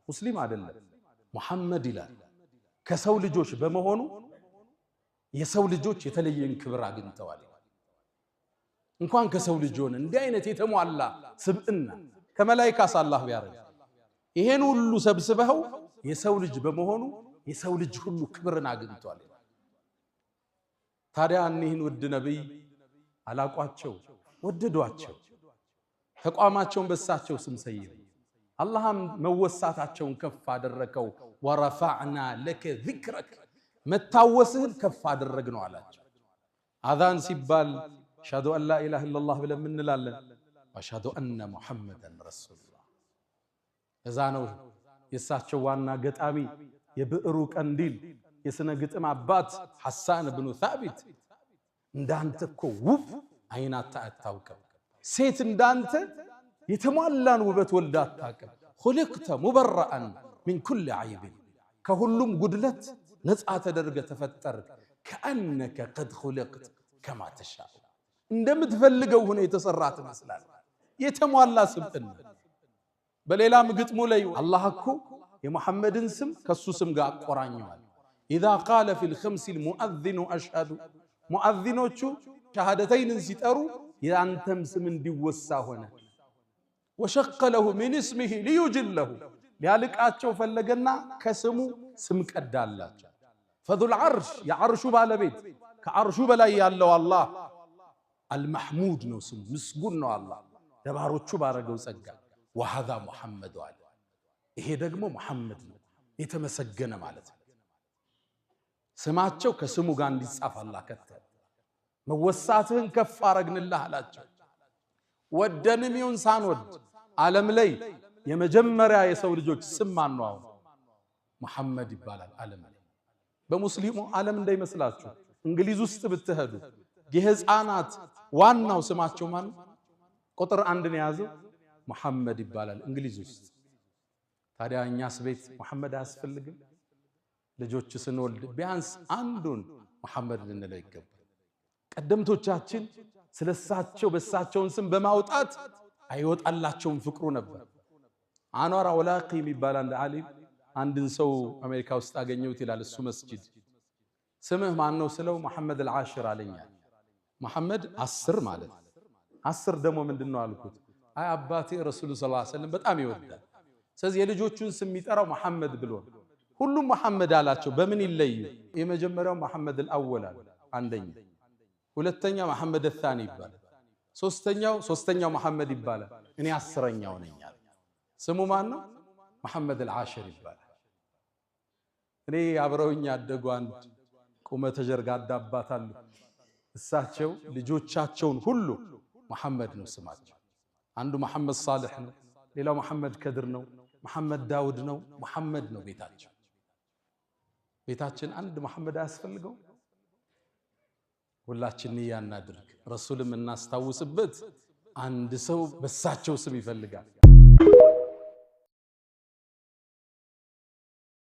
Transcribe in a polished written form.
ሙስሊም አይደለም፣ ሙሐመድ ይላል። ከሰው ልጆች በመሆኑ የሰው ልጆች የተለየን ክብር አግኝተዋል። እንኳን ከሰው ልጅ ሆነ እንዲህ አይነት የተሟላ ስብዕና ከመላኢካስ አላህ ቢያደርግ ይሄን ሁሉ ሰብስበኸው የሰው ልጅ በመሆኑ የሰው ልጅ ሁሉ ክብርን አግኝቷል። ታዲያ እኒህን ውድ ነቢይ አላቋቸው፣ ወደዷቸው፣ ተቋማቸውን በሳቸው ስም ሰየሙ። አላህም መወሳታቸውን ከፍ አደረከው። ورفعنا لك ذكرك መታወስህን ከፍ አደረግነው አላቸው። አዛን ሲባል أشهد أن لا إله إلا الله ብለን እንላለን፣ وأشهد أن محمدا رسول الله። እዛ ነው የእሳቸው ዋና ገጣሚ የብዕሩ ቀንዲል የስነ ግጥም አባት ሐሳን ብኑ ሳቢት እንዳንተ እኮ ውብ አይናታ አታውቅም፣ ሴት እንዳንተ የተሟላን ውበት ወልዳ አታውቅም። خلقت مبرأ من كل عيب ከሁሉም ጉድለት ነፃ ተደርገ ተፈጠርክ። كأنك قد خلقت كما تشاء እንደምትፈልገው ሆነ የተሰራ ትመስላለህ። የተሟላ ስብዕና። በሌላም ግጥሙ ላይ አላህ እኮ የሙሐመድን ስም ከሱ ስም ጋር አቆራኘዋል። إذا قال في الخمس المؤذن أشهد ሙአዚኖቹ ሸሃደተይንን ሲጠሩ የአንተም ስም እንዲወሳ ሆነ። وشق له من اسمه ليجله ሊያልቃቸው ፈለገና ከስሙ ስም ቀዳላቸው። فذو العرش የዓርሹ ባለቤት ከዓርሹ በላይ ያለው አላህ المحمود ነው ስሙ፣ ምስጉን ነው አላህ ለባሮቹ ባረገው ጸጋ። وهذا محمد አለ። ይሄ ደግሞ ሙሐመድ ነው የተመሰገነ ማለት ነው። ስማቸው ከስሙ ጋር እንዲጻፍ አላህ ከተተ። መወሳትህን ከፍ አረግንልህ አላቸው። ወደንም ይሁን ሳንወድ ዓለም ላይ የመጀመሪያ የሰው ልጆች ስም ማን ነው? አሁን ሙሐመድ ይባላል። ዓለም ላይ በሙስሊሙ ዓለም እንዳይመስላችሁ እንግሊዝ ውስጥ ብትሄዱ የህፃናት ዋናው ስማቸው ማን ነው? ቁጥር አንድን የያዘው ሙሐመድ ይባላል እንግሊዝ ውስጥ። ታዲያ እኛስ ቤት ሙሐመድ አያስፈልግም? ልጆች ስንወልድ ቢያንስ አንዱን ሙሐመድ ልንለው ይገባል። ቀደምቶቻችን ስለሳቸው በሳቸውን ስም በማውጣት አይወጣላቸውም ፍቅሩ ነበር። አንዋር አውላቂ የሚባል አንድ ዓሊም አንድን ሰው አሜሪካ ውስጥ አገኘሁት ይላል። እሱ መስጂድ ስምህ ማን ነው ስለው መሐመድ አልዓሽር አለኛል። መሐመድ 10 ማለት 10 ደግሞ ምንድን ነው አልኩት። አይ አባቴ ረሱሉ صلى الله عليه وسلم በጣም ይወዳል። ስለዚህ የልጆቹን ስም የሚጠራው መሐመድ ብሎ ሁሉም መሐመድ አላቸው። በምን ይለዩ? የመጀመሪያው መሐመድ الأول አለ አንደኛ፣ ሁለተኛ መሐመድ الثاني ይባላል። ሶስተኛው መሐመድ ይባላል። እኔ 10ኛው ነኝ አለ። ስሙ ማን ነው? መሐመድ አልዓሽር ይባላል። እኔ አብረውኝ ያደጉ አንድ ቁመተ ጀርጋዳ አባት አሉ። እሳቸው ልጆቻቸውን ሁሉ መሐመድ ነው ስማቸው። አንዱ መሐመድ ሳልሕ ነው፣ ሌላው መሐመድ ከድር ነው፣ መሐመድ ዳውድ ነው። መሐመድ ነው ቤታቸው። ቤታችን አንድ መሐመድ አያስፈልገው? ሁላችን ንያ እናድርግ። ረሱልም እናስታውስበት። አንድ ሰው በሳቸው ስም ይፈልጋል።